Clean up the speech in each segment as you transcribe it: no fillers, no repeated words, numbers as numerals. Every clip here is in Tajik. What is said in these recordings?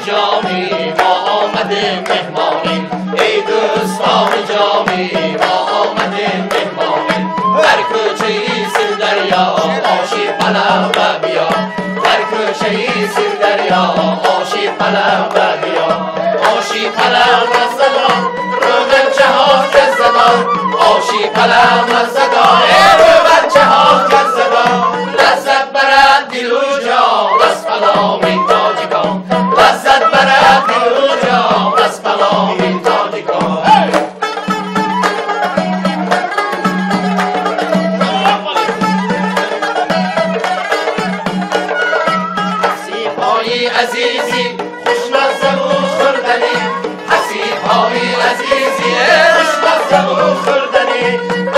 ҷомӣ, мо омадем меҳмонӣ. Эй дӯстони ҷомӣ, мо омадем меҳмонӣ. Дар кӯчаи Сирдарё оши палав биё. Дар кӯчаи Сирдарё оши палав биё. Оши палав маззадор, рӯғанчаҳо ҷаззадор. Оши палав маззадор, рӯғанчаҳо ҷаззадор. Лаззат барад дилу ҷон аз палови тоҷикон. Лаззат барад дилу ҷон аз палови тоҷикон. Ҳасибҳои азизӣ хушмаззаву хӯрданӣ. Ҳасибҳои азизӣ хушмаззаву хӯрданӣ.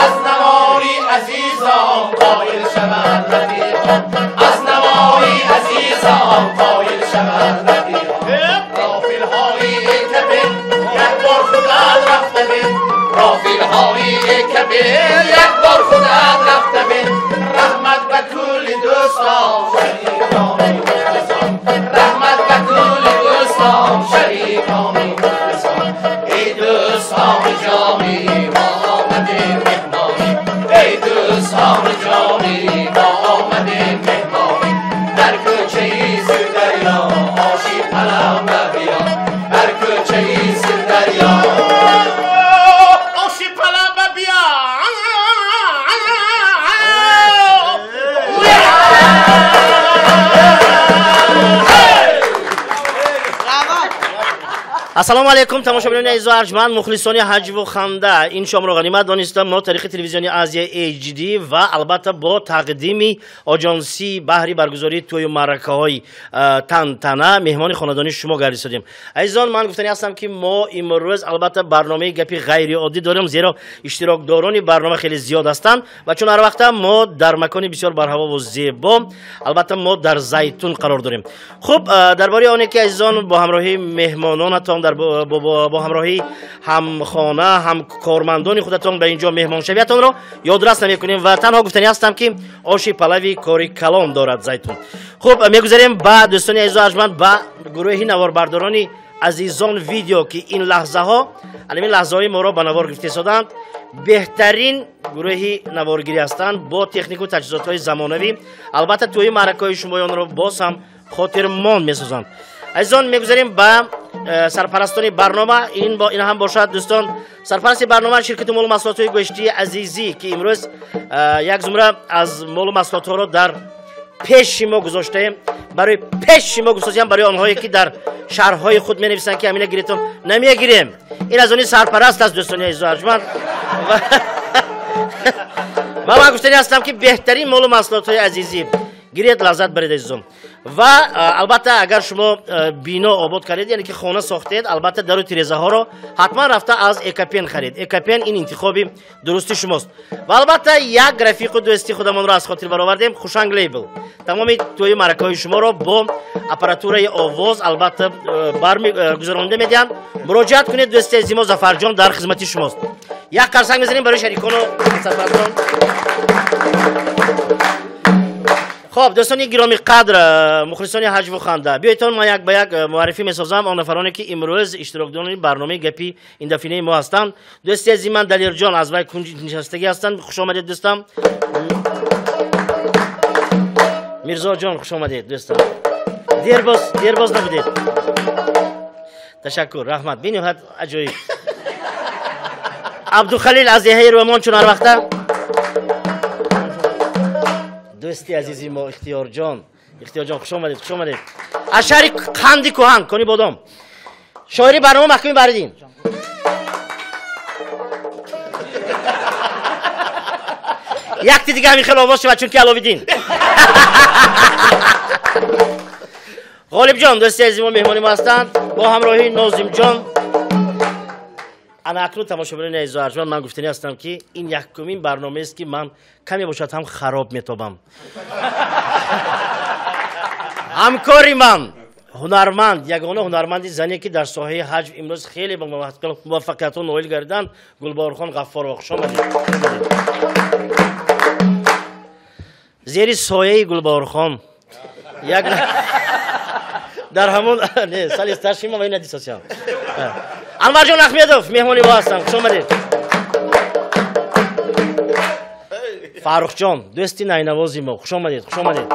Аз навои азизон қоил шавад рафиқон. Аз навои азизон қоил шавад рафиқон. Рофилҳои кабир як бор худат рафта бин. Рофилҳои кабир як бор худат рафта бин. Раҳмат ба кулли дӯстон, шарикони мухлисон. Раҳмат ба кулли дӯстон, шарикони мухлисон. Эй дӯстони ҷомӣ, мо омадем меҳмонӣ. Эй дӯстони ҷомӣ, мо омадем меҳмонӣ. Дар кӯчаи Сирдарё оши палав биё. Дар кӯчаи Сирдарё оши палав биё. Ассалому алайкум, тамошобинони азизу арҷманд, мухлисони ҳаҷву ханда. Ин шомро ғанимат дониста мо тариқи телевизиони Азия HD ва албатта бо тақдими оҷонсии баҳри баргузории тӯю маъракаҳои тантана меҳмони хонадони шумо гардисодем. Азизон, ман гуфтанӣ ҳастам, ки мо имрӯз албатта барномаи гапи ғайриоддӣ дорем, зеро иштирокдорони барнома хеле зиёд ҳастанд ва чун ҳар вақта мо дар макони бисёр барҳаво ва зебо, албатта мо дар Зайтун қарор дорем. Хуб, дар бораи оне ки азизон бо ҳамроҳии меҳмононатон, бо ҳамроҳии ҳамхона, ҳамкормандони худатон ба инҷо меҳмоншавиятонро ёдрас намекунем ва танҳо гуфтанӣ ҳастам, ки оши палави кори калон дорад Зайтун. Хуб, мегузарем ба дӯстони азизу арҷманд, ба гурӯҳи наворбардорони азизон видео, ки ин лаҳзаҳо, ҳамин лаҳзаҳои моро ба навор гирифта истоданд. Беҳтарин гурӯҳи наворгирӣ ҳастанд бо технику таҷҳизотҳои замонавӣ. Албатта тӯи маъракаҳои шумоёнро боз ҳам хотирмон месозанд. Азизон, мегузарем ба сарпарастони барнома. Ин ҳам бошад дӯстон, сарпарасти барнома ширкати молу маҳсулотҳои гӯштии Азизӣ, ки имрӯз як зумра аз молу маҳсулотҳоро дар пеши мо гузоштаем. Барои пеши мо гузоштаем, барои онҳое ки дар шаҳрҳои худ менависанд, ки ҳамина гиритон, намегирем. Ин аз они сарпараст аст, дӯстони азизу арҷманд. Ва ман гуфтанӣ ҳастам, ки беҳтарин молу маҳсулотҳои Азизӣ гиред, лаззат баред, азизон. Ва албатта агар шумо бино обод кардед, яъне ки хона сохтед, албатта дару тирезаҳоро ҳатман рафта аз Экапен харед. Экапен ин интихоби дурусти шумост. Ва албатта як рафиқу дӯсти худамонро аз хотир баровардем, Хушанг Лейбл. Тамоми тӯи маъракаҳои шуморо бо аппаратураи овоз албатта баргузаронда медиҳанд. Муроҷиат кунед, дӯсти азизи мо Зафарҷон дар хизмати шумост. Як қарсак мезанем барои шарикону сарпарастон. Хоб, дӯстони гиромӣ қадр, мухлисони ҳаҷву ханда, биёед ман як ба як муаррифӣ месозам он нафароне, ки имрӯз иштирокдорони барномаи гапи ин дафинаи мо ҳастанд. Дӯсти азизи ман Далерҷон аз вай кунҷи нишастагӣ ҳастанд. Хуш омадед, дӯстам. Мирзоҷон, хуш омадед, дӯстам. Дербоз набудед. Ташаккур, раҳмат. Бениҳоят аҷоиб. Абдухалил аз деҳаи Рӯмон, чун ҳар вақта. Дӯсти азизи мо Ихтиёрҷон. Ихтиёрҷон, хуш омадед, хуш омадед. Аз шаҳри Қанди Кӯҳан, Кони Бодом. Шоири барнома маҳкуми Баҳриддин. Якти дига ҳамин хел овоз шавад, чунки Аловиддин. Ғолибҷон, дӯсти азизи мо меҳмони мо ҳастанд бо ҳамроҳии Нозимҷон. Ана акнун тамошобинони азизу арҷманд, ман гуфтанӣ ҳастам, ки ин якумин барномаест, ки ман каме бошад ҳам хароб метобам. Ҳамкори ман ҳунарманд, ягона ҳунарманди зане, ки дар соҳаи ҳаҷв имрӯз хеле ба муваффақиятҳо ноил гардиданд, Гулбаҳорхон Ғаффорова. Хуш омадед. Зери сояи Гулбаҳорхон як Дар ҳамон не, сали старший ма вайна дисосиям. Анварҷон Ахмедов меҳмони мо ҳастанд. Хуш омадед. Фаррухҷон, дӯсти найнавози мо. Хуш омадед, хуш омадед.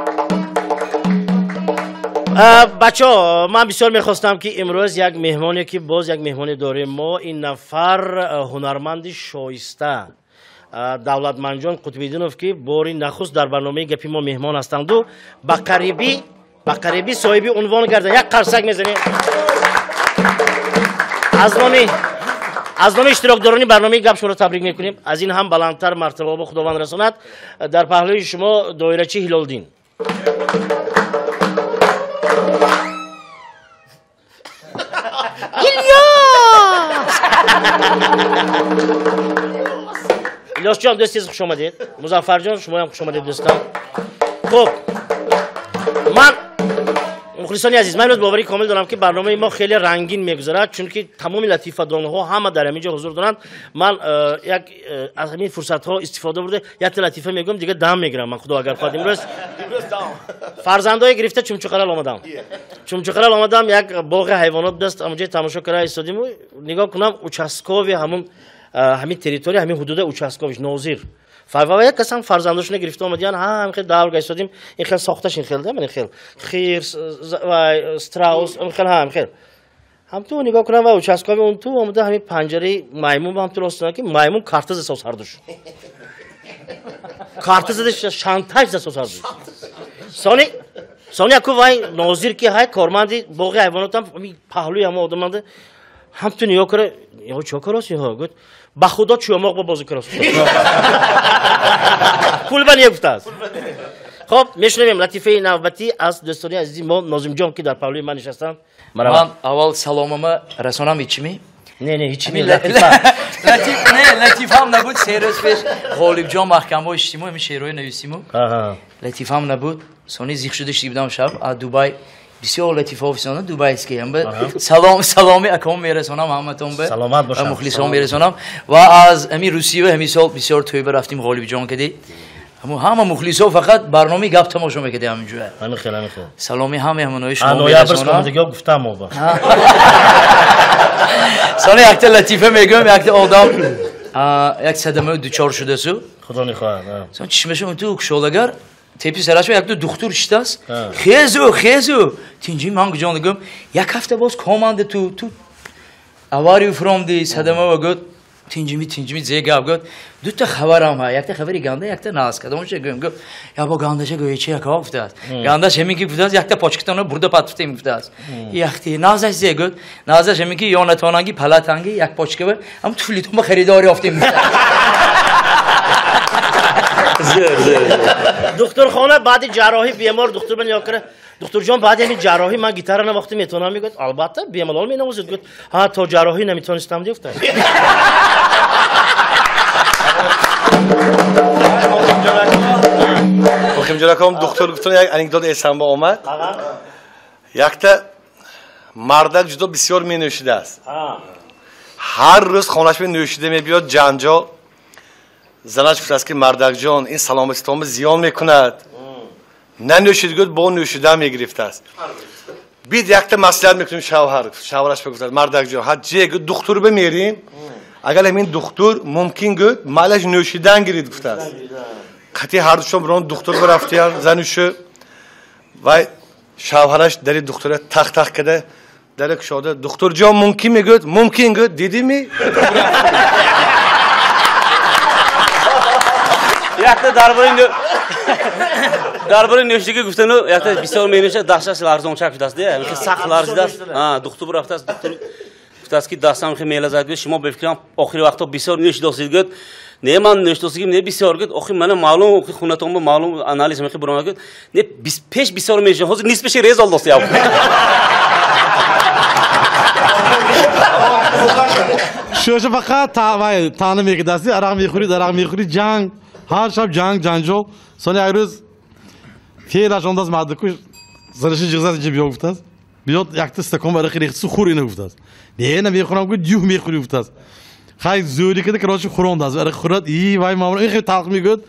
Бачаҳо, ман бисёр мехостам, ки имрӯз як меҳмоне, ки боз як меҳмоне дорем мо, ин нафар ҳунарманди шоиста Давлатманҷон Қутбиддинов, ки бори нахуст дар барномаи гапи мо меҳмон ҳастанду ба қарибӣ соҳиби унвон гарда. Як қарсак мезанем. Аз номи иштирокдорони барномаи гап шуморо табрик мекунем. Аз ин ҳам баландтар мартаба ба Худованд расонад. Дар паҳлӯи шумо доирачи Ҳилолдин. Илёс! Илёсҷон, дӯсти хуш омадед. Музаффарҷон, шумоям хуш омадед, дӯстон. Хуб, ман мухлисони азиз, ман имрӯз боварии комил дорам, ки барномаи мо хеле рангин мегузарад, чунки тамоми латифадонҳо ҳама дар ҳамин ҷо ҳузур доранд. Ман як аз ҳамин фурсатҳо истифода бурда якта латифа мегӯям, дигар дам мегирам ман, худо агар хоҳад. Имрӯз фарзандое гирифта Чумчуқарал омадам. Чумчуқарал омадам, як боғи ҳайвонот будаст, ҳамонҷо тамошо карда истодиму нигоҳ кунам, участкови ҳамун ҳамин территория, ҳамин ҳудуда участковиш нозир. Фарва як касам фарзандошона гирифта омадиян, ҳа, ин хел давр гаштодим, ин хел сохташ, ин хел, да, ин хел хирс, вай, страус, ин хел, ҳа, ин хел. Ҳам ту нигоҳ кунам ва участкови он ту омада ҳамин панҷараи маймун ба ҳам ту рост ки маймун карта засос ҳардуш. Карта зада шантаж засос ҳардуш. Сони яку вай нозир ки ҳай корманди боғи ҳайвонотам паҳлӯи ҳама одаманда ҳам ту нигоҳ кара, ё чо карос инҳо? Гуфт, ба худо чӯмоқ ба бозӣ карос. Пул ба не гуфтааст. Хоб, мешунавем латифаи навбатӣ аз дӯстони азизи мо Нозимҷон, ки дар паҳлӯи ман нишастанд. Ман аввал саломама расонам ҳичми? Не, не, ҳичми латифа. Не, латифам набуд, се рӯз пеш Ғолибҷон маҳкамаҳои иҷтимоӣ ҳамин шеърҳои нависиму. Латифам набуд. Сони зиқ шуда шидам шаб аз Дубай. Бисёр латифаҳо фисонам дубайский ам. Салом, саломи аком мерасонам ҳаматон ба. Саломат бошам. Мухлисон мерасонам. Ва аз ҳамин Русия ва ҳамин сол бисёр тӯйба рафтим Ғолибҷон кади. Ҳама мухлисо фақат барномаи гап тамошо мекарди ҳамин ҷоя. Ҳамин хел, ҳамин хел. Саломи ҳамаи ҳамонои шумо мерасонам. Ноябрск омадагиҳо гуфтам мо ба. Сони якта латифа мегӯям, якта одам як садамаи дучор шудасу. Худо нихоҳад. Сон чишмаша он ту кушолагар тепи сарашо якта духтур шитаст. Хезу, хезу. Тинҷи ман куҷо дигам? Як ҳафта боз команда ту аварию from ди садама ва гӯд тинҷими тинҷими зе гап гӯд. Дута хабарам ҳа, якта хабари ганда, якта наз. Кадомша гӯям гӯ, я бо гандаша гӯя чи яка гуфтааст. Гандаш ҳамин ки гуфтааст, якта почкатона бурда патфтем гуфтааст. Яхти назаш зе гӯд, назаш ҳамин ки ёнатонанги палатанги як почка ва ҳам туфлитон ба харидор ёфтем. Духтурхона баъди ҷарроҳӣ бемор духтур ба нигоҳ кара, духтурҷон, баъди ҳамин ҷарроҳӣ ман гитара навохта метавонам? Мегӯяд, албатта, бемалол менавозед. Гӯяд, ҳа, то ҷарроҳӣ наметавонистам, гуфта. Муқимҷон акам, духтур гуфтан як анекдот эсам ба омад. Якта мардак ҷудо бисёр менӯшидааст. Ҳар рӯз хонаш менӯшида мебиёд ҷанҷол. Занаш гуфтааст, ки мардакҷон, ин саломатитонро зиён мекунад. Нанӯшид, гуфт, бо нӯшида мегирифтааст. Бид якта маслиҳат мекунем шавҳар. Шавҳараш гуфтааст, мардакҷон, ҳа ҷе, гуфт, духтур бимерим. Агар ҳамин духтур мумкин, гуфт, малаш нӯшидан гирид, гуфтааст. Қатъи ҳардушон бирон духтур бирафтиян, занушу. Вай шавҳараш дари духтура тах-тах карда, дара кушода, духтурҷон, мумкин мегӯяд, мумкин, гуфт, дидӣ-ми? Якта дар бораи нӯшидагӣ гуфтану якта бисёр менӯшад, дасташ ларзончак шудааст, хеле сахт ларзидааст. Духтур рафтааст, духтур гуфтааст, ки дастам хеле мелазад, гӯяд, шумо ба фикрам охири вақтҳо бисёр нӯшидосид, гӯяд, не, ман нӯшидосигим не бисёр, гӯяд, охир мана маълум, охир хунатонба маълум анализ мехи буромад, гӯяд, не, пеш бисёр менӯшидам, ҳозир нисбаши рез олдост яв. Шӯша фақат таъна мекардасти, арақ мехӯрид, арақ мехӯрид, ҷанг, ҳар шаб ҷанг, ҷанҷол. Сони як рӯз феълаш ондаз мардакуш занаши ҷиғзад инҷа биё гуфтааст. Биёд якта стакон арақ рехтсу хӯр ина гуфтааст. Не, намехӯрам, гуфт, юҳ мехӯрӣ гуфтааст. Хай зӯрӣ карда, короче, хӯрондааст. Арақ хӯрад, и вай мамур, ин хеле талх мегӯяд.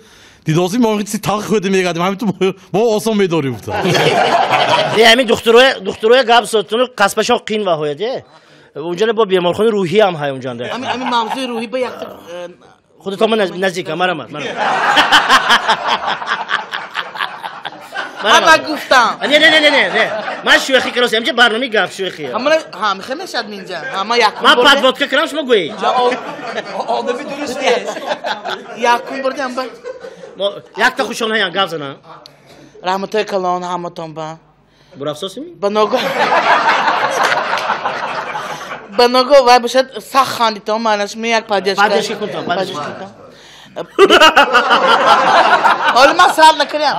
Дидоси мо ҳеч чизи талх хӯрда мегардем, ҳамин ту мо осон медорем гуфта. Не, ҳамин духтуроя гап сотуну қасбашон қин ваҳояд, е? Унҷа бо беморхонаи рӯҳӣ ҳам ҳай унҷанда. Ҳамин мавзӯи рӯҳӣ ба як худатон наздика, марама, марама. Ҳама гуфтам. Не, не, не, не, не. Ман шӯхӣ кардам, инҷа барномаи гап шӯхӣ. Ҳама ҳа, мехоҳед инҷа. Ҳама якум. Ман подводка кардам, шумо гӯед. Одами дуруст нест. Якум бурдам ба. Якта хушон ҳаян гап занам. Раҳматои калон ҳаматон ба. Бурафсосими? Ба ногоҳ. Ба ногоҳ вай бошад сахт хандитон, маънаш ми як поддержка. Поддержка кунтон, поддержка кунтон. Ҳоло ман сар накардам.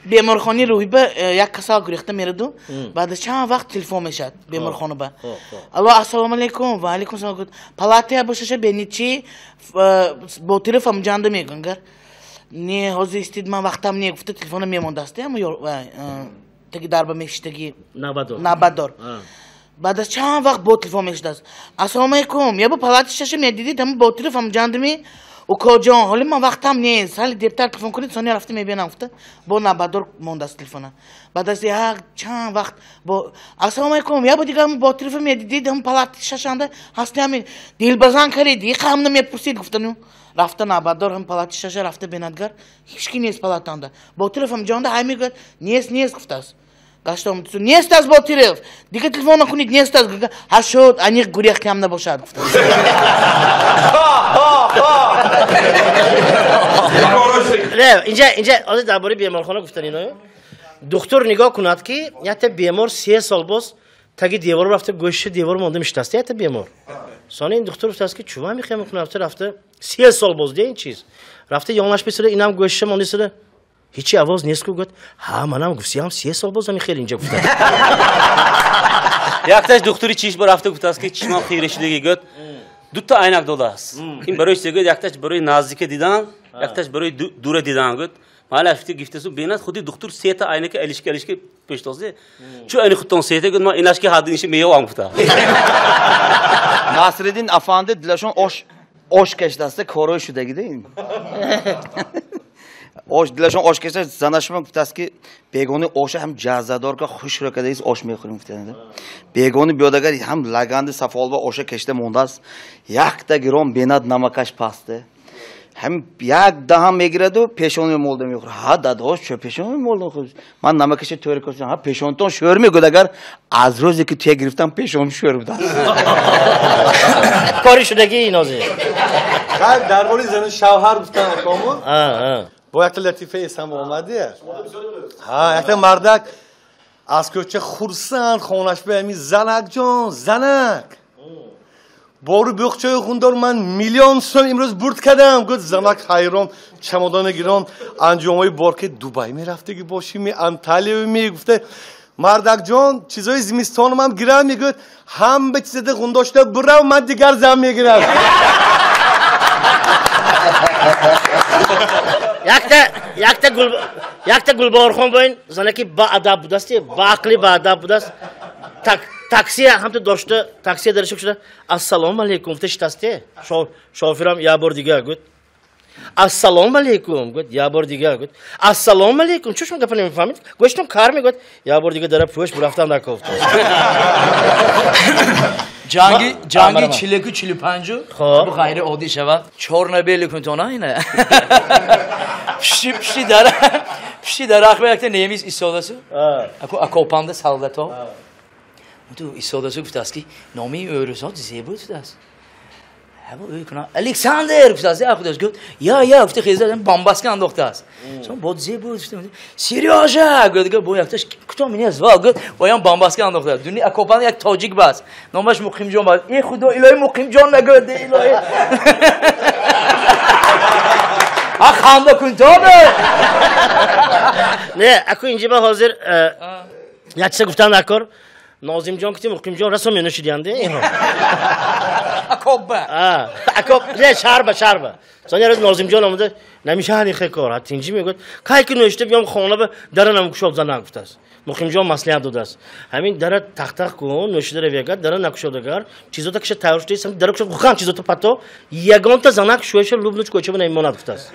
Беморхонаи рӯҳӣ ба як касал гурехта мераду, баъд аз чанд вақт телефон мешавад беморхона ба. Алло, ассалому алайкум, ва алайкум салом. Палатая бошаша беничи Ботиров амҷанда мегӯянд. Не, ҳозир истид ман вақтам не, гуфта телефона мемондаст, таги дарба мешиштаги набадор. Баъд аз чанд вақт бо телефон мешудааст. Ассалому алайкум, я бо палати шаша медидид, ҳама Ботиров амҷандами укоҷон, ҳоли ман вақтам нест, ҳали дертар телефон кунед, сония рафта мебинам, гуфта бо набадор мондааст телефона. Баъд аз як чанд вақт бо ассалому алайкум, я бо дигар Ботиров медидид, ҳама палати шашанда ҳасти ҳамин дилбазан карид, иқа ҳам намепурсид, гуфтану рафта набадор ҳам палати шаша рафта бенадгар, ҳеч ки нест палатанда. Ботиров амҷонда ҳай мегӯяд, нест, нест, гуфтааст. Гаштам нест аз Ботиров, дигар телефон накунед, нест аз. Ҳа шуд, аниқ гурехти ҳам набошад, гуфтааст. Не, инҷа ҳозир дар бораи беморхона гуфтан ино. Духтур нигоҳ кунад ки якта бемор 3 сол боз таги девор рафта гӯши девор монда мешитаст, якта бемор. Сони ин духтур гуфтааст ки чува мехоҳам мекунам, рафта 3 сол боз де ин чиз. Рафта ёнаш бисуда, инам гӯшиша монда суда. Ҳечи овоз нест ку, гуфт, ҳа, манам гуфтиам 3 сол боз ҳамин хел инҷа гуфта. Якташ духтури чиш ба рафта гуфтааст ки чишмам хира шудагӣ, гуфт, дута айнак додааст. Ин барои чӣ, гуфт, якташ барои наздика дидан, якташ барои дура дидан, гуфт. Ман рафта гифтасу бинад худи духтур сета айнака алишка алишка пештозе. Чу айни худтон сета, гуфт, ман инашки ҳадди инши меёвам, гуфта. Насриддин афанди дилашон ош кашдаста корой шудагида ин. Ош дилашон ош кашда занашма гуфтааст ки бегони оша ҳам ҷаззадор ка хушро кадаист ош мехӯрем гуфтанд. Бегони биёдагар ҳам лаганди сафолба оша кашда мондааст. Якта гиром бенад намакаш пасте. Ҳам як даҳам мегираду пешони молда мехӯрад. Ҳа дадош, чо пешони молда мехӯрад? Ман намакаша тӯри кашдам. Ҳа пешонтон шӯр мегӯяд, агар аз рӯзе ки туя гирифтам пешон шӯр будааст. Кори шудагӣ ин ҳозир. Дар бораи зану шавҳар гуфтан акому. Бо якта латифа эсам омадия. Ҳа, якта мардак аз кӯча хурсанд хонаш ба ҳамин занакҷон, занак. Бору бӯқчаи хундор ман миллион сом имрӯз бурд кардам. Гуфт занак ҳайрон, чамодона гирон, анҷомҳои бор ки Дубай мерафтагӣ бошӣ, ми Анталия ми, гуфта мардакҷон, чизои зимистонам гирам, мегӯяд, ҳам ба чизада хундошта бурав, ман дигар зан мегирам. Якта Гулбаҳорхон бо ин занаки баадаб будааст, баақли баадаб будааст. Таксия ҳамто дошта, таксия даришак шуда, ассалому алайкум гуфта шитасте. Шофирам я бор дигар гуфт. Ассалому алайкум гуфт, я бор дигар гуфт. Ассалому алайкум, чӣ шумо гапа намефаҳмед? Гӯштон кар мегӯяд, я бор дигар дара пӯш бурафтан накофт. Ҷанги 41-45 бу ғайриоддӣ шавад. Чор набели кунтона ина. Пишти дарахт ба якта немис истодасу. Аку акопанда солдато. Ту истодасу гуфтааст ки номи ӯрусот зебо гуфтааст. Ҳаво ӯ куна Александр гуфтааст, я худаш гуфт, я гуфта хеза бомбаска андохтааст. Сон бод зебо гуфта. Серёжа гуфт, бо якташ кто меня звал, гуфт, оям бомбаска андохтааст. Дуни акопанда як тоҷик бас. Номаш Муқимҷон бас. Э худо, илоҳи Муқимҷон нагӯд, илоҳи. А ханда кун то бе. Не, аку инҷиба ҳозир як чиза гуфтан накор. Нозимҷон кути Муқимҷон расо менӯшидиянде инҳо. Акобба. Акоб, не, шарба, шарба. Соня рӯз Нозимҷон омада, намешаҳад ин хел кор, тинҷӣ мегӯяд, кай ки нӯшида биём хона ба дара намекушод занак гуфтааст. Муқимҷон маслиҳат додааст. Ҳамин дара тахтах кун, нӯшида равегар, дара накушодагар, чизота киша тайёр шудааст, дара кушод, хан чизота пато, ягонта занак шӯяша лубнуч кӯчаба намемонад гуфтааст.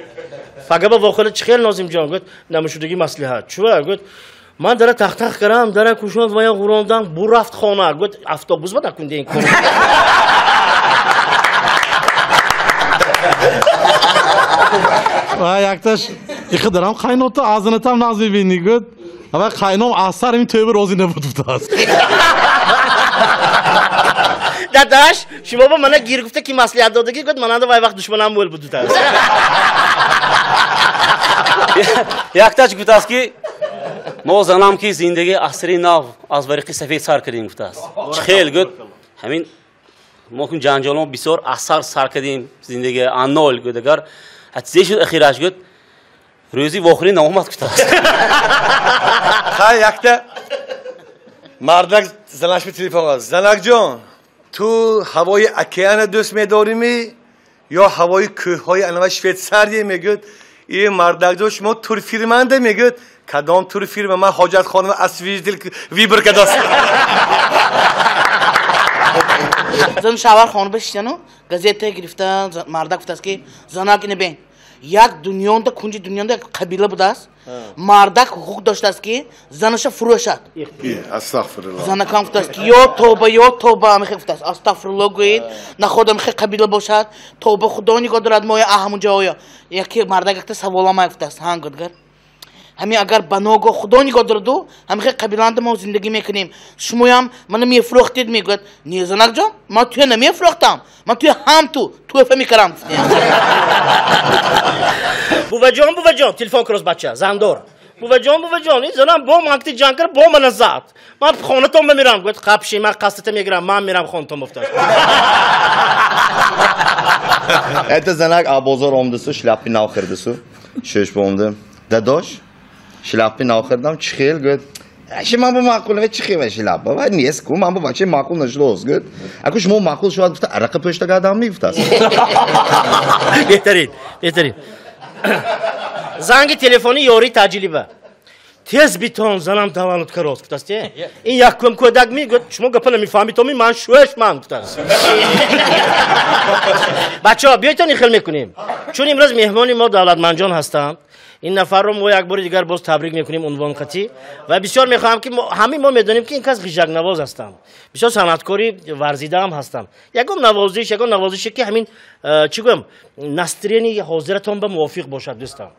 Фагаба вохӯрда чӣ хел Нозимҷон гуфт, намешудагӣ маслиҳат. Чува гуфт, ман дара тахтах кардам, дара кушод ва я ғурондам, бурафт хона. Гуфт, автобус ба накунде ин кор. Ва якташ иқидарам қайнота азинатам наз мебини гуфт, ава қайном аз сар ин тӯба розӣ набуд гуфтааст. Дадаш, шумо ба мана гир гуфта ки маслиҳат додагӣ, гуфт, мананда вай вақт душманам мӯл буд гуфтааст. Якташ гуфтааст ки мо занам ки зиндагии асри нав аз вариқи сафед сар кардем гуфтааст. Чӣ хел гуфт, ҳамин мо кун ҷанҷолмо бисёр асар сар кардем зиндагии аннол гуфт, агар ҳатзе шуд ахираш гуфт, рӯзи вохӯрӣ наомад гуфтааст. Хай якта мардак занаш ба телефон кард. Занакҷон, ту ҳавои океана дӯст медоримӣ ё ҳавои кӯҳҳои анава Швейтсария мегӯяд? Ин мардакҷон шумо турфирманда мегӯяд. Кадом турфирма? Ман ҳоҷатхонама аз свеждил вибр кардааст. Зан шавар хона бишистану газета гирифта, мардак гуфтааст ки занак ина бин, як дунёнда кунҷи дунёнда як қабила будааст, мардак ҳуқуқ доштааст ки занаша фурӯшад. Астағфируллоҳ. Занакам гуфтааст ки ё тоба, ё тоба, мехе гуфтааст астағфируллоҳ гӯед, наход мехе қабила бошад, тоба худо нигоҳ дорад моя ҳамун ҷоя. Яке мардак якта саволама гуфтааст, ҳан гудгар. Ҳамин агар ба ногоҳ худо нигоҳ дораду, ҳамихе қабиланда мо зиндагӣ мекунем, шумоям мана мефурӯхтед мегӯяд. Не занакҷон, ман туя намефурӯхтам, ман туя ҳам ту тӯҳфа мекардам. Буваҷон, буваҷон, телефон кунад бача, зандор. Буваҷон, буваҷон, ин занам бо манкти ҷанг кард, бо мана зад. Ман хонатон мемирам. Гуфт, қапши, ман қасдата мегирам, ман мерам хонатон гуфтааст. Это занак бозор омдасу, шляпи нав хӯрдасу, шӯш бомда. Дадош, шляпи нав хӯрдам, чӣ хел? Гуфт, ши ман бо маъқул не, чӣ хел шляпа? Вай нест ку, ман бо бачаи маъқул нашудааст. Гуфт, аку шумо маъқул шуд, гуфта, арақа пӯшта гадам мегуфтааст. Беҳтарин, беҳтарин. Занги телефони ёрии таъҷилиба. Тез битон занам таваллуд карост гуфтааст. Ин якум кӯдак мегӯяд, шумо гапа намефаҳмед, ман шӯш ман гуфтааст. Бачаҳо, биёйтон ин хел мекунем. Чун имрӯз меҳмони мо Давлатманҷон ҳастанд. Ин нафарро мо як бори дигар боз табрик мекунем унвон қатӣ ва бисёр мехоҳам ки ҳамин мо медонем ки ин кас ғижакнавоз ҳастанд, бисёр санъаткори варзида ҳам ҳастанд. Ягон навозиш, ягон навозише ки ҳамин чӣ гӯям, настроении ҳозиратон ба мувофиқ бошад, дӯстам.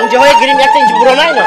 Инҷоҳое гирим, якта инҷо буронайно.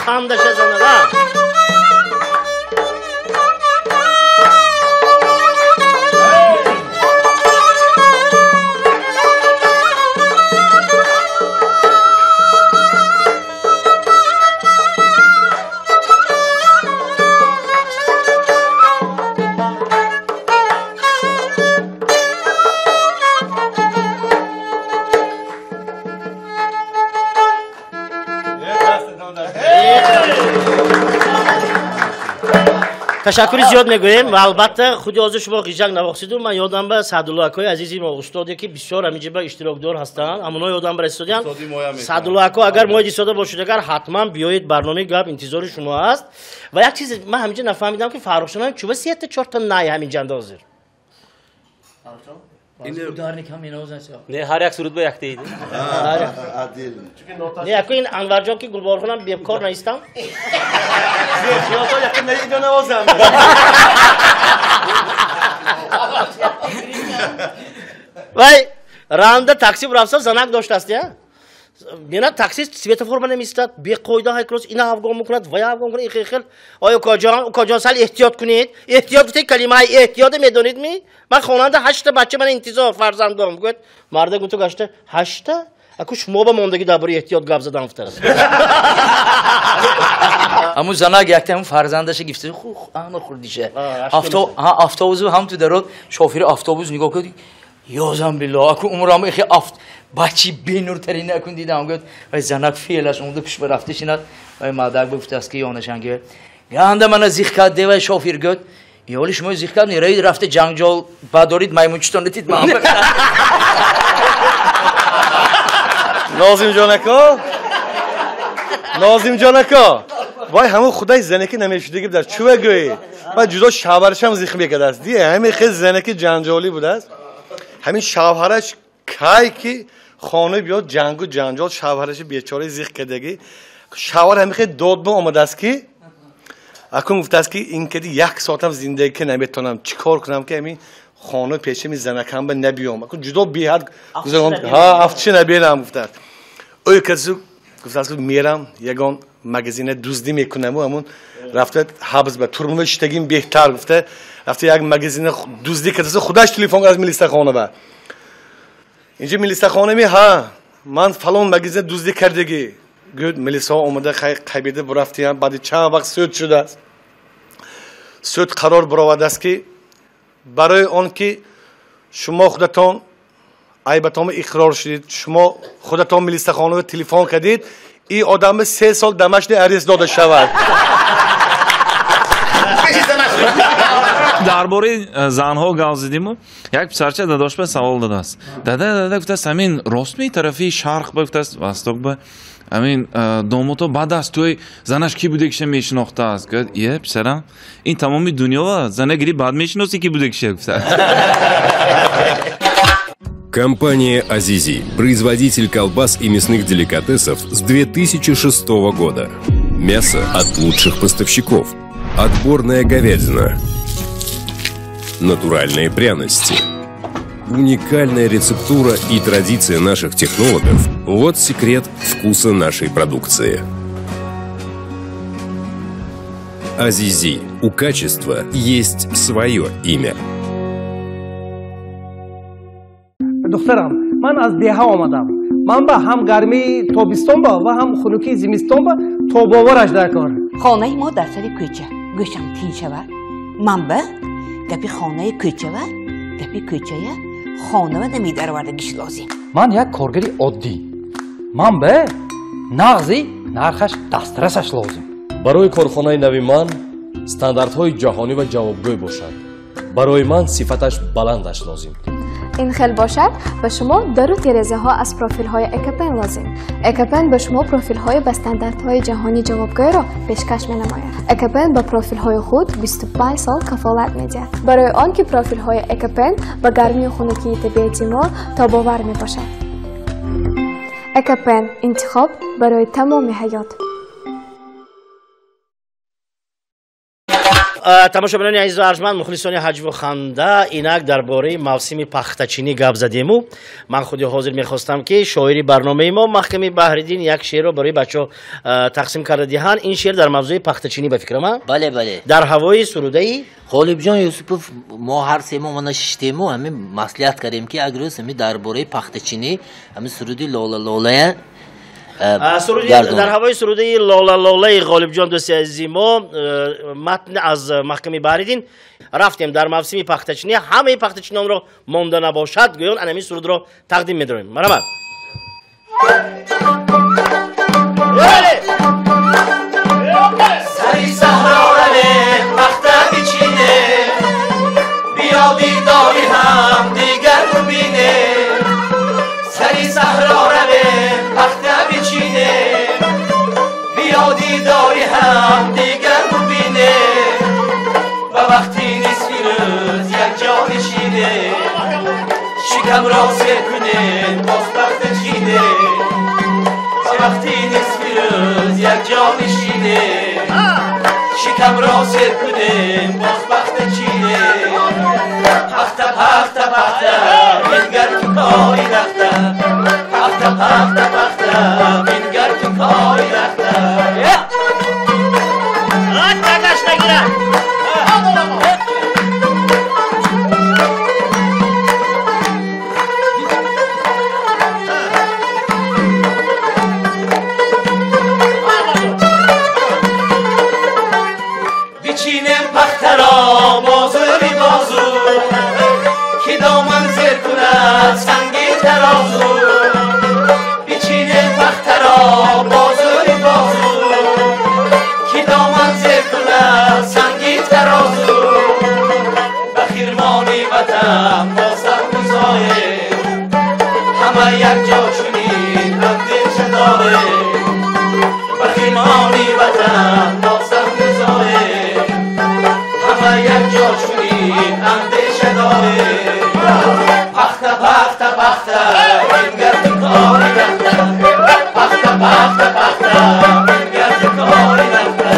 Хандаша занад, а? Ташаккури зиёд мегӯем ва албатта худи ҳозир шумо ғижак навохтиду ман ёдам ба Саъдулло акои азизи мо, устоде ки бисёр ҳаминҷа ба иштирокдор ҳастанд, ҳамоно ёдам ба расиданд. Саъдулло ако, агар моҳи истода бошед, агар ҳатман биёед, барномаи гап интизори шумо аст. Ва як чиз ман ҳаминҷа нафаҳмидам, ки Фаррухшон чӯба сета чорта най ҳаминҷанда ҳозир. Не, ҳар як суруд ба якта иди. Не, ако ин Анварҷон ки Гулборхонам бекор наистам. Вай, ранда такси рафта занак доштааст, я? Мена такси светофор ба намеистад, беқоида ҳайкрос ина ҳавгон мекунад, вай ҳавгон мекунад, ихел хел. Ой, укоҷон, укоҷон, сал эҳтиёт кунед. Эҳтиёт гуфтед, калимаи эҳтиёте медонед ми? Ман хонанда 8 бача ман интизор фарзандом. Гуфт, марда гуфту гашта 8? Аку шумо ба мондагӣ дар бораи эҳтиёт гап задан гуфтааст. Аму занак якта ҳам фарзандаша гифта, хух, ана хурдиша. Автобусу ҳам ту дарод, шофери автобус нигоҳ кард. Ёзам билло, аку умрам ихи афт бачи бенуртарин акун дидам, гуфт, вай занак феълаш омада пеш ба рафта шинад, вай мардак гуфтааст ки ёнашан гуфт. Ганда мана зих кард, девай шофер гуфт. Ёли шумо зих кард, нераид рафта ҷанҷол бадорид маймунчитон дитид ман. Нозимҷон ако, Нозимҷон ако, вай ҳамон худай занаки намешудагӣ будаст, чӯ гӯӣ? Вай ҷудо шавҳарашам зих мекардааст. Дия ҳамин хел занаки ҷанҷолӣ будааст. Ҳамин шавҳараш кай ки хона биёд ҷангу ҷанҷол, шавҳараши бечораи зих кардагӣ. Шавҳар ҳамин хел дод ба омадааст ки акун гуфтааст ки ин кади як соатам зиндагӣ наметавонам, чӣ кор кунам ки ҳамин хона пеши ҳамин занакам ба набиём. Акун ҷудо беҳад гузарон, ҳа, афтиши набинам гуфтааст. Ӯ касу гуфтааст ки мерам ягон магазина дуздӣ мекунаму ҳамун рафта ҳабс ба турма шитагим беҳтар гуфта, рафта як магазина дуздӣ кардааст, худаш телефон кард аз милисахона ба. Инҷа милисахона ми, ҳа, ман фалон магазина дуздӣ кардагӣ. Гӯяд милисаҳо омада қайбида бурафтиям, баъди чанд вақт суд шудааст. Суд қарор баровардааст ки барои он ки шумо худатон айбатонро иқрор шудед, шумо худатон милисахонаро телефон кардед, ин одам 3 сол домашний арест дода шавад. Дар бораи занҳо гап задиму, як писарча дадош ба савол додааст. Дада, дада, гуфтааст, ҳамин рост ми тарафи шарқ ба гуфтааст, восток ба ҳамин домото баъд аз тӯй занаш ки будагиша мешинохтааст. Гуфт, е, писарам, ин тамоми дунёва зана гири баъд мешиносӣ ки будагиша, гуфтааст. Компания «Азизи» – производитель колбас и мясных деликатесов с 2006 года. Мясо от лучших поставщиков. Отборная говядина. Натуральные пряности. Уникальная рецептура и традиция наших технологов – вот секрет вкуса нашей продукции. «Азизи» – у качества есть свое имя. Духтарам, ман аз деҳа омадам. Ман ба ҳам гармии тобистон ба ва ҳам хунукии зимистон ба тобовараш дар кор. Хонаи мо дар сари кӯча. Гӯшам тин шавад. Ман ба гапи хонаи кӯчава, гапи кӯчая хонава намедаровардагиш лозим. Ман як коргари оддӣ. Ман ба нағзи нархаш дастрасаш лозим. Барои корхонаи нави ман стандартҳои ҷаҳонӣ ва ҷавобгӯй бошад. Барои ман сифаташ баландаш лозим. Ин хел бошад, ба шумо дару терезаҳо аз профилҳои Экопен лозим. Экопен ба шумо профилҳои ба стандартҳои ҷаҳонӣ ҷавобгӯйро пешкаш менамояд. Экопен ба профилҳои худ 25 сол кафолат медиҳад. Барои он ки профилҳои Экопен ба гармию хунукии табиати мо тобовар мебошад. Экопен интихоб барои тамоми ҳаёт. Тамошобинони азизу арҷманд, мухлисони ҳаҷву ханда, инак дар бораи мавсими пахтачинӣ гап задему. Ман худи ҳозир мехостам, ки шоири барномаи мо Маҳками Баҳриддин як шеърро барои бачаҳо тақсим карда диҳанд. Ин шеър дар мавзӯи пахтачинӣ, ба фикрам, а? Бале, бале. Дар ҳавои сурудаи Ғолибҷон Юсупов. Мо ҳар се мо мана шиштему, ҳамин маслиҳат кардем, ки як рӯз ҳамин дар бораи пахтачинӣ ҳамин суруди Лола Лолая дар ҳавои сурудаи Лола Лолаи Ғолибҷон, дӯсти азизи мо, матн аз Маҳками Баҳриддин. Рафтем, дар мавсими пахтачинӣ ҳамаи пахтачинонро монда набошад гӯён анамин сурудро тақдим медорем. Марҳамат. Сари саҳро равем, пахта бичинем, биё дидори ҳам дигар бубинем. Сари саҳро равем, пахта бичинем, биё дидори ҳам дигар бубинем. Ба вақти нисфи рӯз якҷо нишинем, шикамро сер кунем, боз пахта чинем. Ба вақти нисфи рӯз якҷо нишинем, шикамро сер кунем, боз пахта чинем. Пахта, пахта, пахта, бингар ту кори нахта. Пахта, пахта, пахта, бингар ту кори нахта. Тагаш нагира. Бичинем пахтаро бозури бозу, ки доман зер кунад санги тарозу. Бичинем пахтаро бозури бозу, ки доман зер кунад санги тарозу. Ба хирмони ватан бо саргузоем, ҳама якҷо чунин андеша дорем. Ба хирмони ватан бо саргузоем, ҳама якҷо чунин андеша дорем. Пахта, пахта, пахта, бингар ту кори нахта. Пахта, пахта, пахта, бингар ту кори нахта.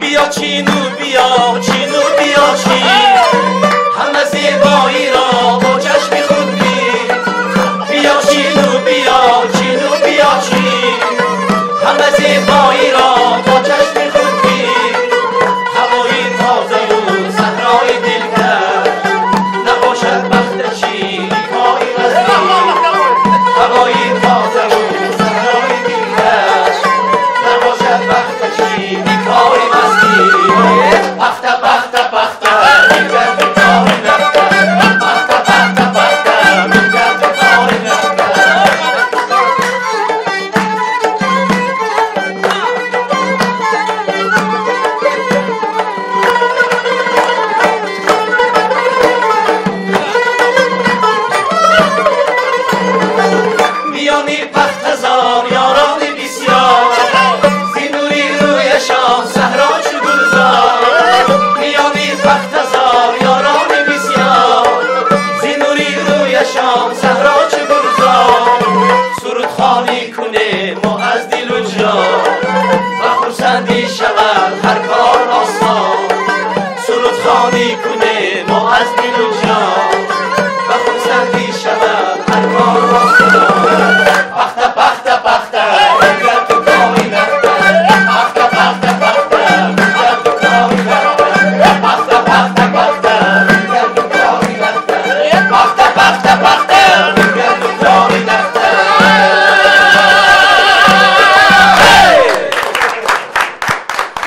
Биё чину, биё чину, биё чин, ҳама зебоиро бо чашми худ бин. Биё чину, биё чину, биё чин, ҳама зебоиро бо чашми худ бин. Ҳавои тозаю саҳрои дилкаш, набошад пахтачинӣ кори вазнин. Ҳавои тозаю саҳрои дилкаш, набошад пахтачинӣ кори вазнин. Пахта, пахта, пахта, бингар ту кори нахта. Пахта, пахта, пахта, бингар ту кори нахта. Миёни пахтазор ёрони бисёр, зи нури рӯяшон саҳро чу гулзор. Миёни пахтазор ёрони бисёр, зи нури рӯяшон саҳро чу гулзор. Сурудхонӣ кунем мо аз дилу ҷон, ба хурсандӣ шавад ҳар кор осон. Сурудхонӣ кунем мо аз дилу ҷон, ба хурсандӣ шавад ҳар кор осон. Пахта, пахта, пахта, бингар ту кори нахта. Пахта, пахта, пахта, бингар ту кори нахта. Пахта, пахта, пахта, бингар ту кори нахта. Пахта, пахта, пахта, бингар ту кори нахта.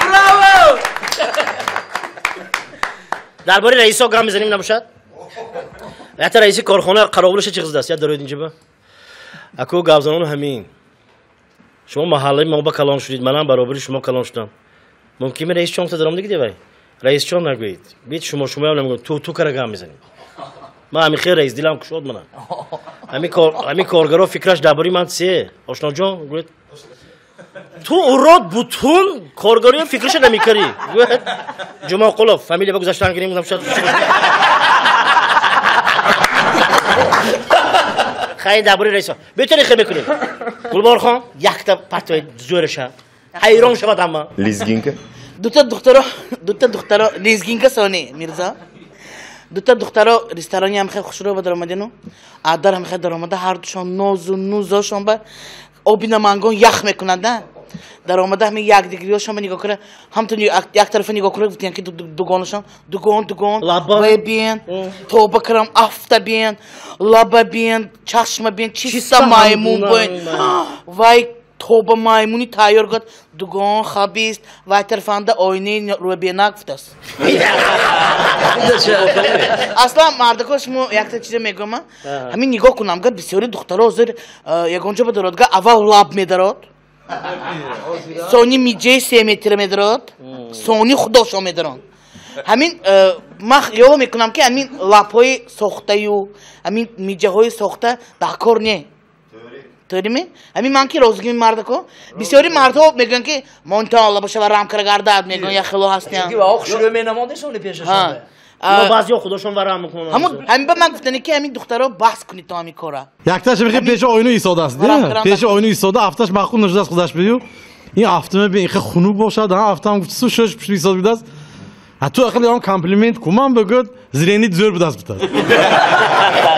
Браво! Дар бораи раисо гап мезанем, набошад? Якта раиси корхона қаровулаша чиғиздааст, я дароид инҷаба. Аку гапзанону ҳамин. Шумо маҳаллаи мо ба калон шудид, манам баробари шумо калон шудам. Мумкин ми раис чон даром диги девай? Раис чон нагӯед. Бит шумо шумоям намегӯед, ту ту кара гап мезанед. Ман ҳамин хел раис дилам кушод мана. Ҳамин коргаро фикраш дар бораи ман се. Ошноҷон гӯед. Ту урод бутун коргароям фикраша намекарӣ. Гӯед. Ҷумоқулов, фамилия ба гузаштан гирем, гуфтам шояд. Хай, дар бораи раисо. Бетари хел мекунем. Гулборхон якта партои зӯраша. Ҳайрон шавад ҳама. Лезгинка? Дута духтаро лезгинка сони Мирзо. Дута духтаро ресторани ҳам хеле хушрӯ ба даромадину. Адар ҳам хеле даромада ҳар душон нозу нузошон ба оби намангон ях мекунанд. Даромада ҳамин якдигариёшон ба нигоҳ кунад, ҳамтун як тарафа нигоҳ кунад, гуфтиян ки дугонашон дугон дугон вай бин, тоба кирам афта бин, лаба бин, чашма бин, чиста маймун бин. Вай тоба маймуни тайёр гуфт, дугон хабист, вай тарафанда оинаи рӯбенак гуфтааст. Аслан мардако шумо якта чиза мегӯям, ҳамин нигоҳ кунам, гап бисёри духтаро ҳозир ягон ҷо ба дародга аввал лаб медарод, сони миҷаи се метра медарод, сони худошо медарон. Ҳамин ман хаёл мекунам ки ҳамин лабҳои сохтаю ҳамин миҷаҳои сохта дар кор не. Тӯрими? Ҳамин ман ки розигими мардако, бисёри мардҳо мегӯянд ки монтон лабашава рамкара гардад, мегӯянд як хело ҳастянд. Чунки вао хушрӯ менамонда сони пешашон. Баъзеҳо худошон варам мекунанд. Ҳамин ба ман гуфтани ки ҳамин духтаро баҳс кунед то ҳамин кора. Якташ мехе пеши оину истодааст. Пеши оину истода, афташ маъқул нашудааст худаш бию. Ин афтама бе инхе хунук бошад, афтам гуфтсу шош пушти истод будааст. Ту ақли он комплимент куман бигӯд, зренит зӯр будааст гуфтааст.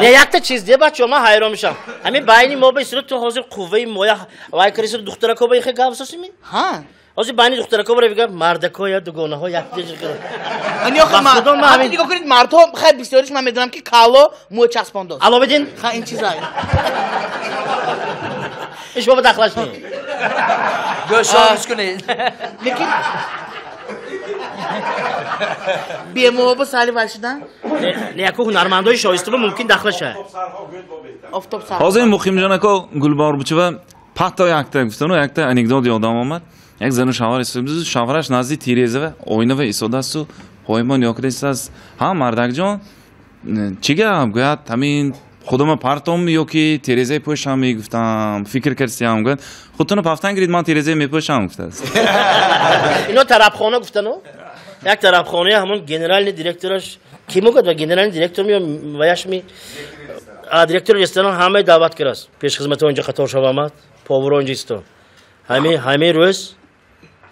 Не, якта чиз де бачаҳо, ман ҳайрон мешавам. Ҳамин байни мо ба истиро ту ҳозир қувваи моя вай карису духтарако ба инхе гап сосими? Ҳа. Ҳозир байни духтарако бара бигӯям мардако я дугонаҳо якҷо. Ҳамин нигоҳ кунед, мардҳо хай бисёриш ман медонам ки кало мӯ часпондост. Аловиддин? Ха ин чиза. Иш бобо дахлаш не. Гӯшониш кунед. Лекин бемоба сали вай шудан? Не, яку ҳунармандои шоистаба мумкин дахлаша. Ҳозир Муқимҷон ака Гулбаҳор бучава патто якта гуфтану якта анекдот ёдам омад. Як зану шавҳар истодааст, шавҳараш назди тирезава оинава истодасту поимон нигоҳ карда истодааст. Ҳа, мардакҷон, чӣ гап? Гӯяд, ҳамин худама партом ё ки терезаи пӯшам мегуфтам, фикр кардсиям. Гӯяд, худтонро пафтан гирид, ман терезаи мепӯшам гуфтааст. Ино тарабхона гуфтану? Як тарабхонаи ҳамон генеральный директораш ки мегӯяд ва генеральный директор ми ваяш ми директори ресторан ҳамаи даъват кардааст. Пешхизматҳо инҷо қатор шавамад, поварҳо инҷо истод. Ҳамин рӯз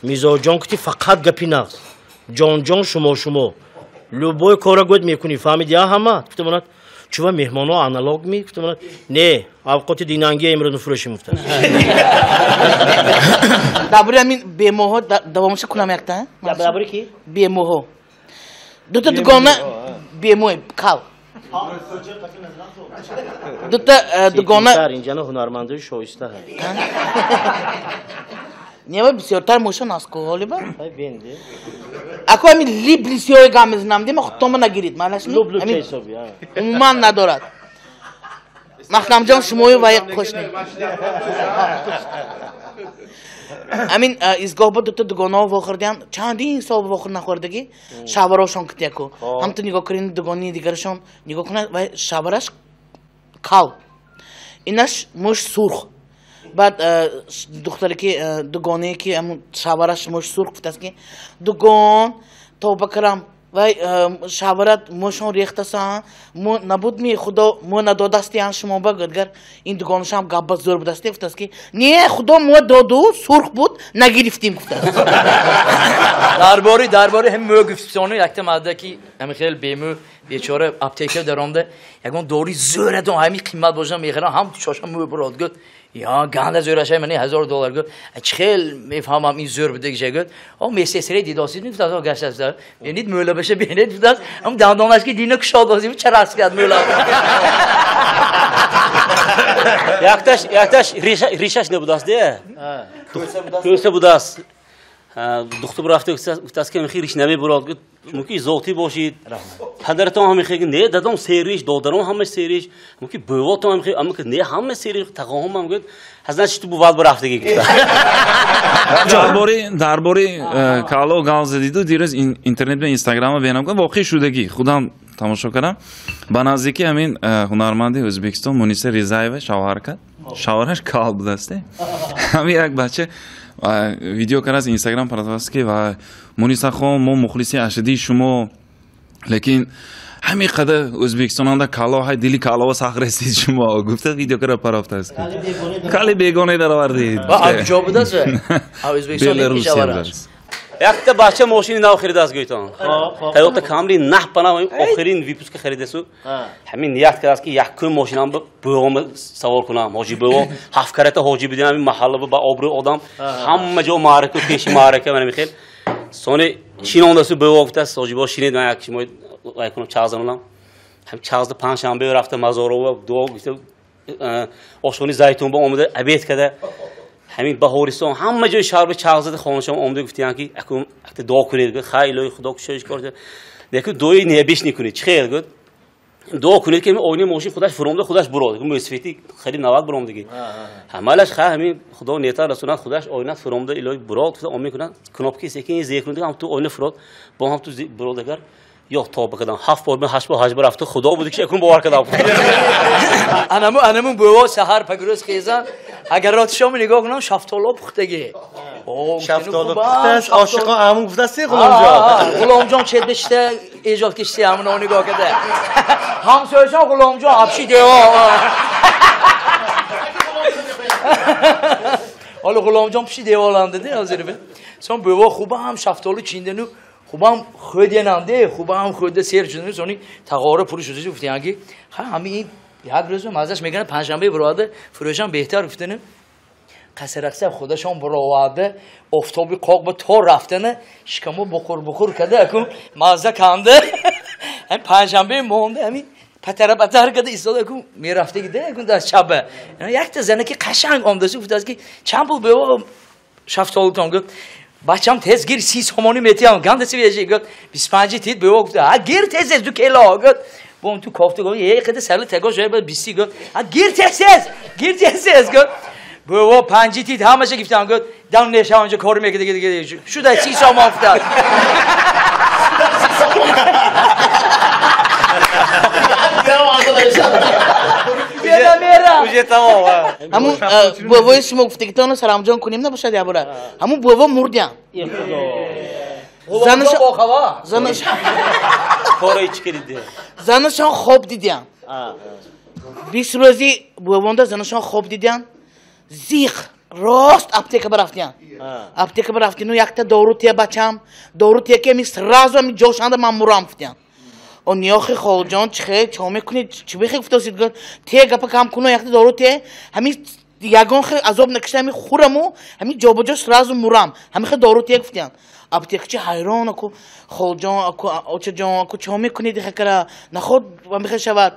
Мизоҷон гуфти фақат гапи нағз. Ҷонҷон шумо шумо. Любой кора гӯд мекунӣ, фаҳмиди я ҳама? Гуфта монад, чува меҳмонҳо аналог ми? Гуфта монад, не, авқоти динангия имрӯз мефурӯшем гуфтааст. Дар бораи ҳамин бемоҳо давомаша кунам якта? Дар бораи ки? Бемоҳо. Дута дугона бемоҳ кал. Дута дугона инҷана ҳунармандои шоиста ҳаст. Нева бисёртар мошон алкоголи ба? Ако ҳамин либлисиҳои гам мезанам, дема худтонба нагирид. Умуман надорад. Маҳкамҷон шумою вай қошни. Ҳамин изгоҳ ба дута дугонаҳо вохӯрдиям, чандин сол вохӯр нахӯрдагӣ, шаварошон китяку. Ҳамту нигоҳ кунед дугони дигарашон нигоҳ кунад, вай шавараш кал. Инаш мӯш сурх. Баъд духтаре ки дугонае ки шавараш мӯш сурх гуфтааст ки дугон тоба кирам вай шаварат мӯшон рехтасан мо набуд ми худо мо надодастиян шумо ба гӯдгар ин дугонашам гапба зӯр будааст гуфтааст ки не худо мо доду сурх буд нагирифтим гуфтааст. Дарбори ҳам мӯ гуфтсону якта марда ки ҳамин хел бемӯ бечора аптека даромда ягон дори зӯрадон ҳамин қимат бошам мехарам ҳам чошам мӯ бурод гӯд я ганда зӯрашай мани $1000 гӯд чӣ хел мефаҳмам ин зӯр будагиша гӯд о месесре дидосид мегуфтааст о гаштааст бинед мӯлабаша бинед гуфтааст ҳам дандонаш ки дина кушодозим чарас кард мӯлаб. Якташ ришаш набудааст де кӯса будааст. Духтур рафта гуфтааст ки мехи риш намебурад гуфт мумкин зотӣ бошид. Падаратон ҳам мехе не дадом сериш, додарам ҳама сериш, мумкин бувотон ҳам мехе аммо не ҳама сериш, тағоҳам ҳам гуфт ҳазрат чӣ ту буват бурафтагӣ гуфта. Дар бори кало гап задиду дирӯз интернет ва инстаграма бенам кардам, воқеъ шудагӣ худам тамошо кардам. Ба наздикӣ ҳамин ҳунарманди Ӯзбекистон Муниса Ризаева шавҳар кард. Шавҳараш кал будааст. Ҳамин як бача видео кард аз инстаграм паратааст ки ва Мунисахон, мо мухлиси ашадии шумо, лекин Ҳамин қадар Ӯзбекистонда кало ҳай дили калова сахт расид шумо гуфта видео кара парафтааст. Кали бегона даровардед. Ва куҷо будааст? Ӯзбекистон Беларусия. Якта бача мошини нав харидааст гӯйтон. Toyota Camry наҳпана охирин выпуска харидасу. Ҳамин ният кардааст ки якум мошинам бӯғома савор кунам. Ҳоҷи бӯғо ҳафт карата ҳоҷи бидем ҳамин маҳалла ба обрӯи одам ҳама ҷо маърака пеши маърака мана михел. Сони шинондасу бӯғо гуфтааст ҳоҷи бо шинед ман як шумо вай кунам чағ занонам. Ҳам чағзда панҷшанбе рафта Мазорова дуо гуфта ошхонаи зайтун ба омада обед карда. Ҳамин Баҳористон ҳама ҷои шаҳр ба чағ зада хонашон омада гуфтиянд ки акун акта дуо кунед гуфт хай илоҳи худо кушоиш кор лекин дуои небиш некунед чӣ хел гуфт дуо кунед ки оинаи мошин худаш фуромда худаш бурод мӯсфети хариб 90 буромдагӣ ҳамалаш хай ҳамин худо нета расонад худаш оина фуромда илоҳи бурод он мекунад кнопки секин зер кунед ҳам ту оина фурод бо ҳам ту бурод агар ё тоба кардам 7 бор 8 бор 8 бор рафта худо буд ки акун бовар кардам. Анаму бӯво саҳар пагрӯз хезан агар ротшом нигоҳ кунам шафтоло пухтагӣ. Шафтоло пухтааст ошиқон ҳамун гуфтааст Ғуломҷон. Ғуломҷон чет бишта эҷод кишти ҳамуно нигоҳ карда. Ҳамсояшон Ғуломҷон абши дево. Ҳоло Ғуломҷон пиши деволанд диди ҳозир. Сон бӯво хубам шафтоло чиндану хубам хӯденанде хубам хӯда сер шудану сони тағора пур шуда гуфтиян ки ха ҳамин як рӯз маззаш мекунад панҷшанбе буроварда фурӯшам беҳтар гуфтану қасарақса худашон буроварда офтоби қоқ ба то рафтана шикамо бухур бухур карда акун мазза канда ҳамин панҷшанбе монда ҳамин патара патар карда истода акун мерафтагида акун дар шаба якта занаки қашанг омдасу гуфтааст ки чанд пул бево шафтолутон гуфт бачам тез гир 30 сомонӣ метиям ганда свежий гуфт 25 тит бево гуфт а гир тез 2 кило гуфт бом ту кофта гуфт е қадар сарли тего шояд 20 гуфт а гир тез гир тез гуфт бево 5 тит ҳамаша гирифтам гуфт дам неша онҷо кор мекард дига шуда 30 сомон гуфт. Уже тамом. Ҳамун бувои шумо гуфтагитонро Саламҷон кунем набошад ябора. Ҳамун буво мурдян. Занашон хоб дидян. 20 рӯзи бувонда занашон хоб дидян. Зиқ рост аптека барафтян. Аптека барафтину якта дору тия бачам. Дору тия ки ами сразу ами ҷошанда ман мурам гуфтян. О ниёхи холҷон чихе чо мекунед чӣ бихе гуфтосид гуфт те гапа кам куно якта дору те ҳамин ягон хе азоб накашта ҳамин хураму ҳамин ҷобаҷо сразу мурам ҳамин хе дору те гуфтян. Аптекачи ҳайрон аку холҷон аку очаҷон аку чо мекунед хакара наход ҳамин хе шавад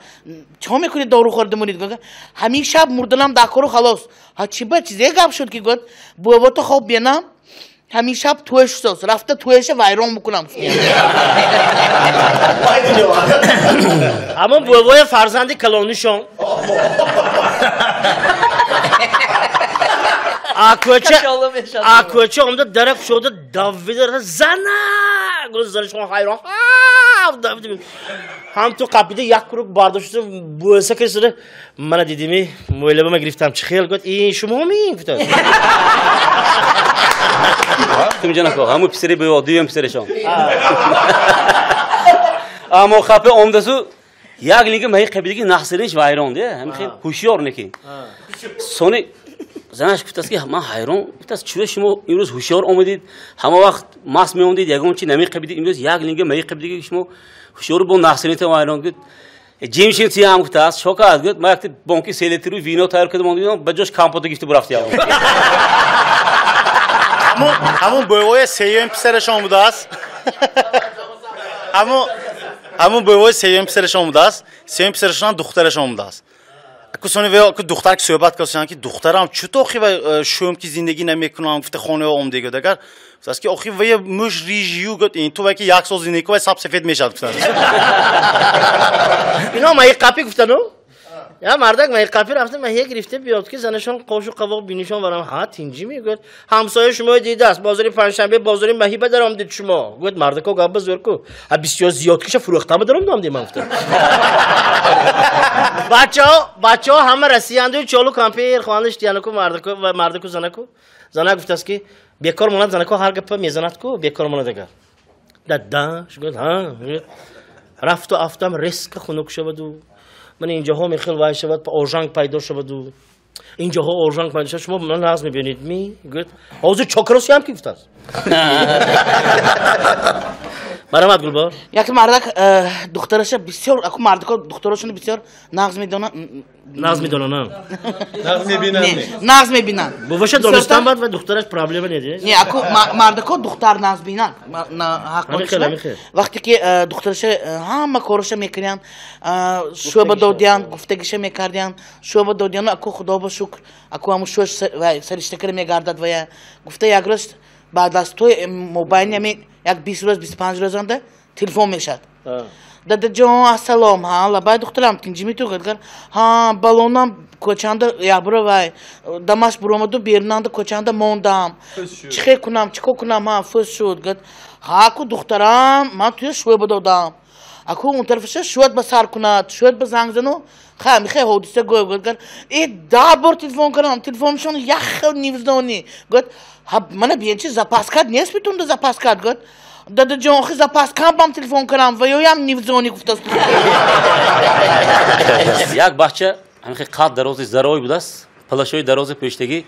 чо мекунед дору хӯрда мурид гуфт ҳамин шаб мурданам дакору халос. Ҳа чӣ ба чизе гап шуд ки гуфт бувото хоб бенам ҳамин шаб туеш сос рафта туеша вайрон бикунам. Ҳамон бувои фарзанди калонишон кӯча омда дара кушода давида зана гуфт занашон ҳайрон ҳам ту қапида як круг бардошта бӯса кисида мана дидими мӯйлабама гирифтам чӣ хел гуфт ин шумоми гуфтад. Тумҷанако ҳамун писари бӯво дуюм писарашон. Аммо хапе омдасу як линга маҳи қабидаги нахсиринш вайрон де ҳамин хел ҳушёр неки. Сони занаш гуфтааст ки ман ҳайрон гуфтааст чӯ шумо имрӯз ҳушёр омадед ҳама вақт маст меомадед ягон чи намеқабидед имрӯз як линга маҳи қабидаги шумо ҳушёр бо нахсиринта вайрон гуфт ҷимшин тиям гуфтааст шокад гуфт ман якта бонки селитру вино тайёр карда мондам ба ҷош компота гирифта бурафтиям. Ҳамун бувои сеюм писарашон будааст. Ҳамун бувои сеюм писарашон будааст. Сеюм писарашон духтарашон будааст. Акусони ве ку духтар ки суҳбат карданд ки духтарам чуто охи ва шӯм ки зиндагӣ намекунам гуфта хона омдего дагар. Гуфтааст ки охи ве муш рижию гуфт ин ту ве ки як сол зиндагӣ кунад саб сафед мешавад гуфтааст. Ино маи қапи гуфтану? Я мардак маи қапи рафта маҳия гирифта биёд ки занашон қошу қавоқ бинишон варам ҳа тинҷӣ мегӯяд ҳамсоя шумо дидааст бозори панҷшанбе бозори маҳӣ ба даромдид шумо гӯяд мардако гап ба зӯр ку ҳа бисёр зиёд киша фурӯхта ба даромдам ман гуфтам. Бачаҳо ҳама расиянду чолу кампир хондаш тиянаку мардаку ва мардаку занаку занак гуфтааст ки бекор монад занако ҳар гапа мезанад ку бекор монад агар дада гӯяд ҳа Рафту афтам резко хунук шаваду ман инҷоҳо мехел вай шавад, ожанг пайдо шаваду инҷоҳо ожанг пайдо шавад, шумо ман нағз мебинед ми? Гӯяд, ҳозир чокросиям ки гуфтааст. Марамат Гулбор. Як мардак духтараша бисёр, аку мардако духтарашонро бисёр нағз медонанд. Нағз медонанд. Нағз мебинанд. Нағз мебинанд. Буваша донистан баъд ва духтараш проблема нест. Не, аку мардако духтар нағз бинанд. Ҳақ. Вақте ки духтараша ҳама кораша мекарданд, шӯъба додиянд, гуфтагиша мекардиянд, шӯъба додиянд, аку худо ба шукр, аку ҳамун шӯш сариштакара мегардад ва гуфта як рӯз баъд аз той мобайни ҳамин як 20 рӯз 25 рӯзанда телефон мешавад. Дадаҷон, ассалом, ҳа, лабай духтарам, тинҷими ту гуфт, ҳа, балонам кӯчанда ябро вай, дамаш буромаду берунанда кӯчанда мондам. Чӣ хел кунам, чӣ кор кунам, ҳа, фӯз шуд. Гуфт, ҳа, ку духтарам, ман туя шӯъба додам. Аку он тарафаша шӯяд ба сар кунад, шӯяд ба занг зану, ха, мехоҳ ҳодиса гӯй. Гуфт, э, 10 бор телефон кардам, телефоншон як хел невздонӣ. Гуфт, ҳа, мана биен чи запаскат нест битунда запаскат. Гуфт, дадаҷон, охи запаскам бам телефон кардам ва ёям невздонӣ гуфтааст. Як бача ҳамин қад дарози зарой будааст, палашои дарози пӯштагӣ,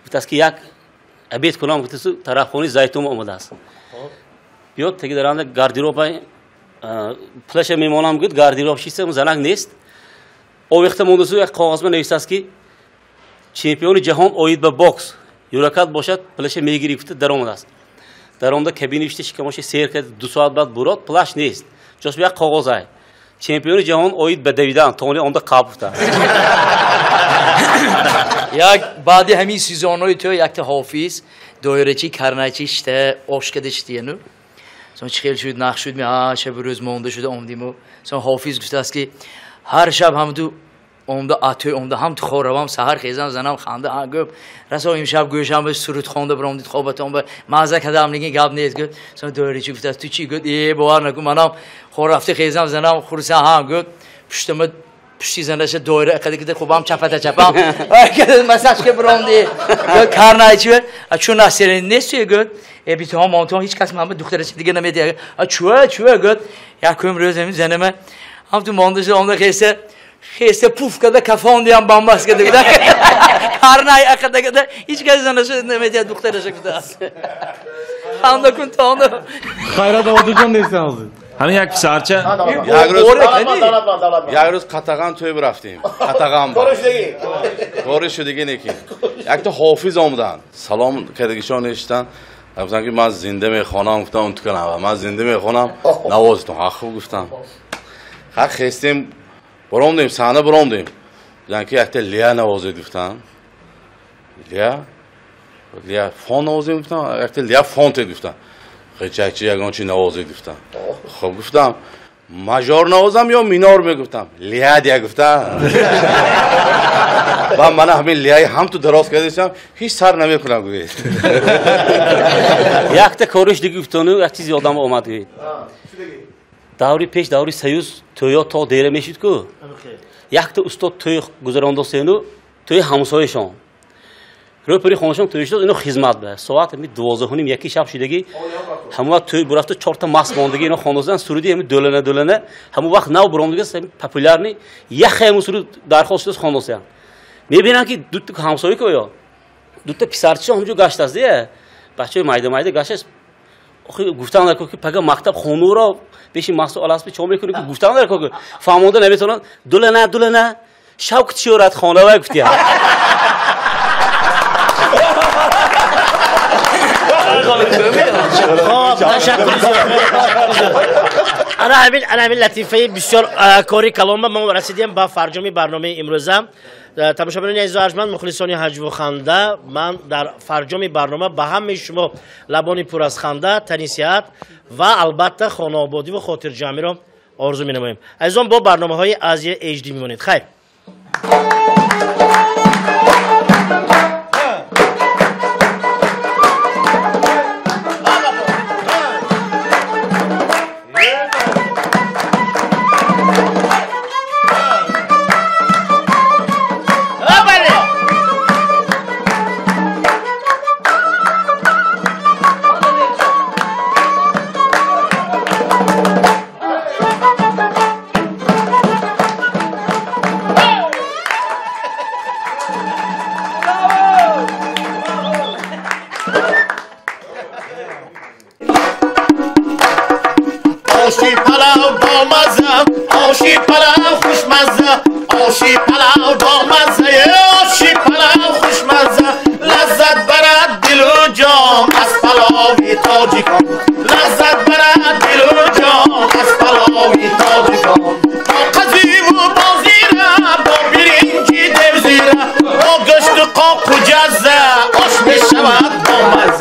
гуфтааст ки як обед кунам, гуфтааст, тарафхонаи Зайтун омадааст. Биёд теги даранда гардеробай пулаша мемонам, гуфт, гардероб шиста, занак нест. Овехта мондасу як коғазма навиштааст ки чемпиони ҷаҳон оид ба бокс юракат бошад, пулаша мегирӣ, гуфта даромадааст. Даромада кабина шишта шикамоша сер кард, 2 соат баъд бурод, плаш нест. Ҷош як коғоз ай. Чемпиони ҷаҳон оид ба давидан, тони онда қаб гуфтааст. Як баъди ҳамин сезонҳои тӯй якта ҳофиз, доирачи, карначи шишта, ош када шитияну. Сон чӣ хел шуд, нақ шуд, ҳа, шабу рӯз монда шуда омдиму. Сон ҳофиз гуфтааст ки ҳар шаб ҳамду омда атӯй омда ҳам ту хоравам, саҳар хезам, занам ханда, ҳа, гӯп, расо имшаб гӯшам ба суруд хонда биромдид, хобатон ба мазза кадам, лекин гап нест, гӯп. Сон доирачи гуфтааст, ту чӣ? Гӯп, э, бовар накун, манам хор рафта хезам, занам хурсанд, ҳа, гӯп, пуштама пушти занаша доира қади кида хубам чапата чапам. Масаж ке биромди. Гӯп, карнайчи, чун насерин нест, гӯп. Э, битоҳам, монтоҳам, ҳеҷ кас ман ба духтарачи дига намедиҳад. Чӯа, чӯа, гӯп, якум рӯз ҳамин занама ҳам ту монда шуда омда хеста, хеста пуф када кафондиам бамбас када. Карнай ақада када ҳеҷ кас занаша намедиҳад духтараша гуфтааст. Ханда кун тонда. Хайрат Одиҷон нестан ҳозир. Ҳамин як писарча як рӯз қатаған тӯй бирафтем. Қатаған ба. Кори шудагӣ неки. Якта ҳофиз омаданд. Салом кардагишон нешитанд. Гуфтанд ки ман зинда мехонам, гуфтам он туканам. Ман зинда мехонам, навозитон. Ха, хуб гуфтам. Ха, хестем, баромдем, саҳна баромдем. Гуфтанд ки якта лия навозед, гуфтанд. Лия? Лия фон навозем, гуфтам. Якта лия фонте, гуфтанд. Хечакчи ягон чи навозед, гуфтам. Хуб гуфтам. Мажор навозам ё минор мегуфтам? Лия дия гуфтам. Ва мана ҳамин лияи ҳам ту дароз кардасам, ҳеҷ сар намекунам, гӯед. Якта кориш диги гуфтону як чиз ёдам омад, гӯед. Даври пеш, даври Союз тӯё то дера мешуд ку. Якта устод тӯй гузарондосену тӯи ҳамсояшон. Рӯпари хонашон тӯй шуд, ино хизмат ба. Соат ҳамин 12:30 яки шаб шудагӣ, ҳамон вақт тӯй бурафта 4та маст мондагӣ ино хондосанд, суруди ҳамин дӯлана дӯлана, ҳамон вақт нав буромдага ҳамин популярни яхе ҳамон суруд дархост шудааст хондосанд. Мебинам ки дута ҳамсоя ку ё дута писарча ҳамҷо гаштааст, дия. Бачаи майда майда гаштааст. Охи гуфтан даркор ки пага мактаб хонуро пеши масту аласпи чо мекунӣ, ки гуфтан даркор ки фаҳмонда наметавонад. Дулана дулана шавқ чиёрад хона вай гуфтия. Ташаккур зиёд. Ана ҳамин латифаи бисёр кори калонба мо расидем ба фарҷоми барномаи имрӯза. Тамошобинони азизу арҷманд, мухлисони ҳаҷву ханда, ман дар фарҷоми барнома ба ҳамаи шумо лабони пур аз ханда, тани сиҳат ва албатта хонаободиву хотирҷамъиро орзу менамоем. Азизон, бо барномаҳои Азия HD мемонед. Хайр. бомазза, оши палав хушмазза, оши палав бомазза, оши палав хушмазза. Лаззат барад дилу ҷон аз палови тоҷикон, лаззат барад дилу ҷон аз палови тоҷикон. Бо қазиву бо зира, бо биринҷи девзира, бо гӯшту қоқу ҷазза ош мешавад бомазза.